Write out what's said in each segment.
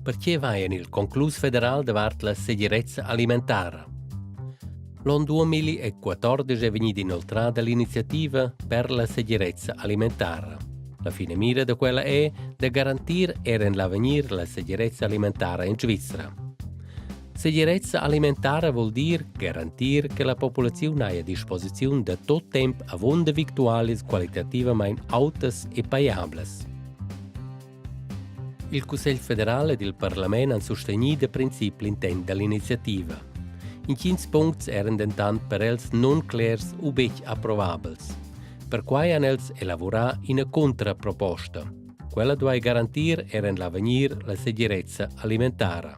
Perche vai en il conclus federal davart la segirezza alimentara? L'onn 2014 è vegnida inoltrada l'iniziativa per la segirezza alimentara. La finamira da quella è da garantir er en l'avegnir la segirezza alimentara en Svizra. Segirezza alimentara vuol dir garantir che la populaziun haja a disposiziun da tot temp avunda victualias qualitativamain autas e pajablas. Il Cussegl federal ed il parlament han sustegnì da princip l'intent da l'iniziativa. Intgins puncts eran dentant per els nunclers u betg approvabels. Perquai han els elavurà ina cuntraproposta. Quella duai garantir er en l'avegnir la segirezza alimentara.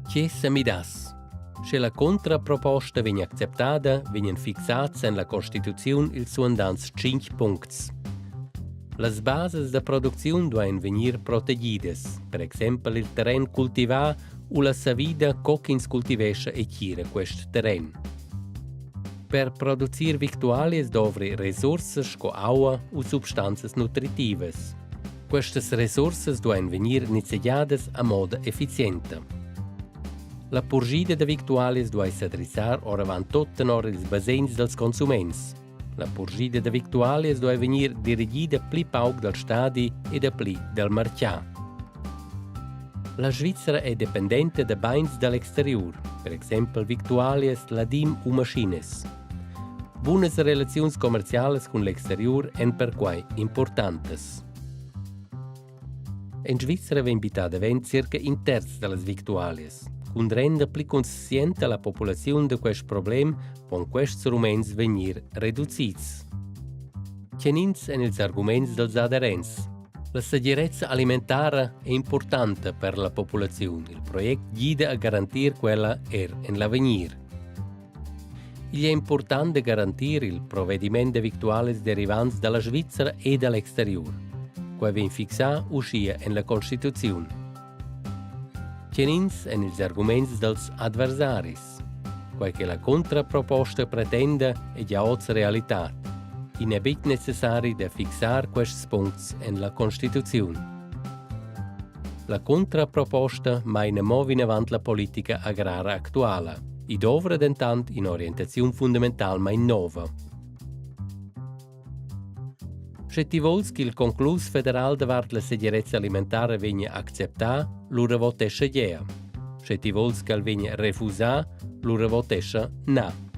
Tge sa midass? Sche la contraproposta vegn acceptada, vegnan fixads en la Constituziun ils suandants tschintg puncts. Las basas da producziun duain vegnir protegidas, per exempel il terren cultivà u la savida co ch'ins cultivescha e tgira quest terren. Per producir victualias dovri resursas sco aua u substanzas nutritivas. Questas resursas duain vegnir nizzegiadas a moda effizienta. La purschida da victualias duai s'adressar oravant tut tenor ils basegns dals consuments. La purschida da victualias duai vegnir dirigida pli pauc dal stadi e dapli dal martgà. La Svizra è dependenta da bains da l'exteriur, per exempel victualias, ladim u maschinas. Bunas relaziuns commerzialas cun l'exteriur èn perquai importantas. En Svizra vegn bittà davent circa in terz da las victualias. Cun render pli conscienta la populaziun da quest problem pon quests ruments vegnir reducids. Tgenins èn ils arguments dals aderents? La segirezza alimentara è importanta per la populaziun. Il project gida a garantir quella er en l'avegnir. Igl è impurtant da garantir il provediment da victualias derivants da la Svizra e da l'exteriur. Quai vegn fixà uschia en la Constituziun. Tgenins èn ils arguments dals adversaris? Quai che la contraproposta pretenda è gia oz realitad. I n'è betg necessari da fixar quests puncts en la Constituziun. La contraproposta maina mo vinavant la politica agrara actuala. I dovra dentant in'orientaziun fundamentalmain nova. Sche ti vols ch'il conclus federal davart la segirezza alimentara vegnia acceptà, lura votescha gea. Sche ti vols ch'el vegnia refusà, lura votescha na.